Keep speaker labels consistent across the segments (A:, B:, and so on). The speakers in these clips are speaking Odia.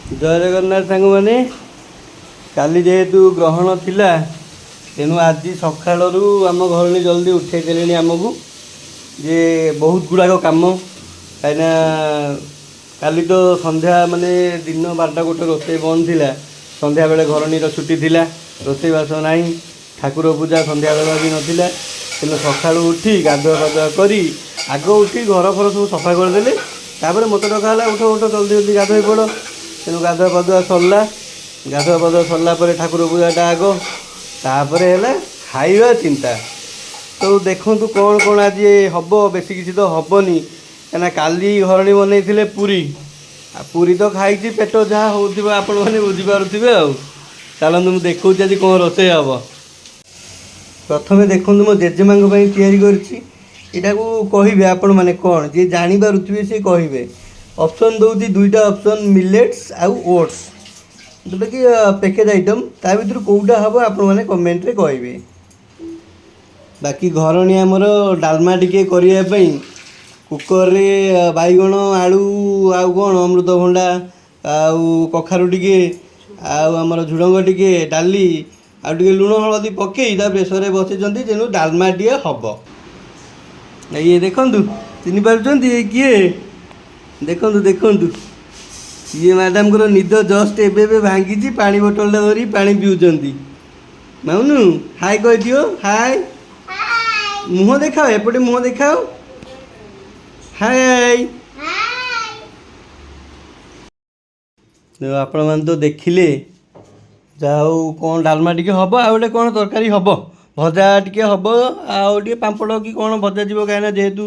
A: ଜୟ ଜଗନ୍ନାଥ ସାଙ୍ଗମାନେ। କାଲି ଯେହେତୁ ଗ୍ରହଣ ଥିଲା, ତେଣୁ ଆଜି ସକାଳରୁ ଆମ ଘରଣୀ ଜଲ୍ଦି ଉଠେଇ ଦେଲେଣି ଆମକୁ ଯେ ବହୁତ ଗୁଡ଼ାକ କାମ। କାହିଁକିନା କାଲି ତ ସନ୍ଧ୍ୟା ମାନେ ଦିନ 12ଟା 1 ରୋଷେଇ ବନ୍ଦ ଥିଲା। ସନ୍ଧ୍ୟାବେଳେ ଘରଣୀର ଛୁଟି ଥିଲା, ରୋଷେଇବାସ ନାହିଁ, ଠାକୁର ପୂଜା ସନ୍ଧ୍ୟାବେଳ ବି ନଥିଲା। ତେଣୁ ସକାଳୁ ଉଠି ଗାଧୁଆ ପାଧୁଆ କରି ଆଗ ଉଠି ଘର ଫର ସବୁ ସଫା କରିଦେଲେ। ତାପରେ ମୋତେ ଡକା ହେଲା, ଉଠ ଉଠ, ଜଲ୍ଦି ଜଲ୍ଦି ଗାଧୋଇ ପଡ଼। ତେଣୁ ଗାଧୁଆ ପାଧୁଆ ସରିଲା। ଗାଧୁଆ ପାଧୁଆ ସରିଲା ପରେ ଠାକୁର ପୂଜାଟା ଆଗ, ତାପରେ ହେଲା ଖାଇବା ଚିନ୍ତା। ତ ଦେଖନ୍ତୁ କ'ଣ କ'ଣ ଆଜି ହେବ। ବେଶୀ କିଛି ତ ହେବନି, କାହିଁକିନା କାଲି ଘରଣୀ ବନେଇଥିଲେ ପୁରୀ, ଆଉ ପୁରୀ ତ ଖାଇଛି, ପେଟ ଯାହା ହେଉଥିବ ଆପଣମାନେ ବୁଝିପାରୁଥିବେ। ଆଉ ଚାଲନ୍ତୁ, ମୁଁ ଦେଖାଉଛି ଆଜି କ'ଣ ରୋଷେଇ ହେବ। ପ୍ରଥମେ ଦେଖନ୍ତୁ, ମୋ ଜେଜେମାଙ୍କ ପାଇଁ ତିଆରି କରିଛି। ଏଇଟାକୁ କହିବେ ଆପଣମାନେ କ'ଣ, ଯିଏ ଜାଣିପାରୁଥିବେ ସିଏ କହିବେ। ଅପସନ୍ ଦେଉଛି ଦୁଇଟା ଅପସନ୍, ମିଲେଟ୍ସ ଆଉ ଓଟ୍ସ, ଯେଉଁଟାକି ପ୍ୟାକେଜ୍ ଆଇଟମ୍। ତା ଭିତରୁ କେଉଁଟା ହେବ ଆପଣମାନେ କମେଣ୍ଟରେ କହିବେ। ବାକି ଘରଣୀ ଆମର ଡାଲମା ଟିକେ କରିବା ପାଇଁ କୁକରରେ ବାଇଗଣ, ଆଳୁ, ଆଉ କ'ଣ ଅମୃତଭଣ୍ଡା ଆଉ କଖାରୁ ଟିକେ ଆଉ ଆମର ଝୁଡ଼ଙ୍ଗ ଟିକେ, ଡାଲି ଆଉ ଟିକେ ଲୁଣ ହଳଦୀ ପକେଇ ତା ପ୍ରେସରରେ ବସେଇଛନ୍ତି। ତେଣୁ ଡାଲମା ଟିକେ ହେବ। ଇଏ ଦେଖନ୍ତୁ, ଚିହ୍ନି ପାରୁଛନ୍ତି ଇଏ କିଏ? ଦେଖନ୍ତୁ ଦେଖନ୍ତୁ, ଇଏ ମ୍ୟାଡ଼ାମଙ୍କର ନିଦ ଜଷ୍ଟ ଏବେ ଏବେ ଭାଙ୍ଗିଛି। ପାଣି ବୋଟଲଟା ଧରି ପାଣି ପିଉଛନ୍ତି। ମାଉନୁ, ହାଇ କହିଦିଅ, ହାଇ। ମୁହଁ ଦେଖାଅ, ଏପଟେ ମୁହଁ ଦେଖାଅ। ହାଇ। ଆପଣମାନେ ତ ଦେଖିଲେ। ଯାହା ହଉ, କ'ଣ ଡାଲମା ଟିକେ ହେବ, ଆଉ ଗୋଟେ କ'ଣ ତରକାରୀ ହେବ, ଭଜା ଟିକେ ହେବ, ଆଉ ଟିକେ ପାମ୍ପଡ଼ କି କ'ଣ ଭଜା ଯିବ। କାହିଁକିନା ଯେହେତୁ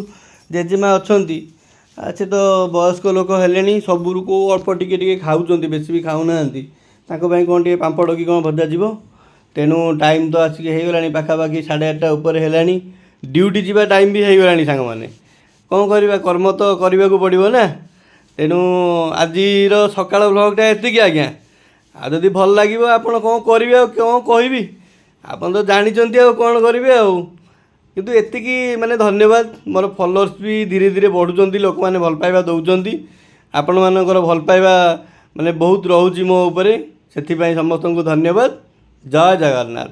A: ଜେଜେମା ଅଛନ୍ତି, ସେ ତ ବୟସ୍କ ଲୋକ ହେଲେଣି, ସବୁରୁ କେଉଁ ଅଳ୍ପ ଟିକେ ଟିକେ ଖାଉଛନ୍ତି, ବେଶୀ ବି ଖାଉନାହାନ୍ତି। ତାଙ୍କ ପାଇଁ କ'ଣ ଟିକେ ପାମ୍ପଡ଼ କି କ'ଣ ଭଜା ଯିବ। ତେଣୁ ଟାଇମ୍ ତ ଆସିକି ହେଇଗଲାଣି ପାଖାପାଖି 8:30 ଉପରେ ହେଲାଣି। ଡ୍ୟୁଟି ଯିବା ଟାଇମ୍ ବି ହେଇଗଲାଣି ସାଙ୍ଗମାନେ। କ'ଣ କରିବା, କର୍ମ ତ କରିବାକୁ ପଡ଼ିବ ନା। ତେଣୁ ଆଜିର ସକାଳ ଭ୍ଲଗ୍ଟା ଏତିକି ଆଜ୍ଞା। ଆଉ ଯଦି ଭଲ ଲାଗିବ, ଆପଣ କ'ଣ କରିବେ ଆଉ କ'ଣ କହିବି, ଆପଣ ତ ଜାଣିଛନ୍ତି ଆଉ କ'ଣ କରିବେ ଆଉ। କିନ୍ତୁ ଏତିକି ମାନେ ଧନ୍ୟବାଦ, ମୋର ଫଲୋଅର୍ସ ବି ଧୀରେ ଧୀରେ ବଢ଼ୁଛନ୍ତି, ଲୋକମାନେ ଭଲ ପାଇବା ଦେଉଛନ୍ତି। ଆପଣମାନଙ୍କର ଭଲ ପାଇବା ମାନେ ବହୁତ ରହୁଛି ମୋ ଉପରେ, ସେଥିପାଇଁ ସମସ୍ତଙ୍କୁ ଧନ୍ୟବାଦ। ଜୟ ଜଗନ୍ନାଥ।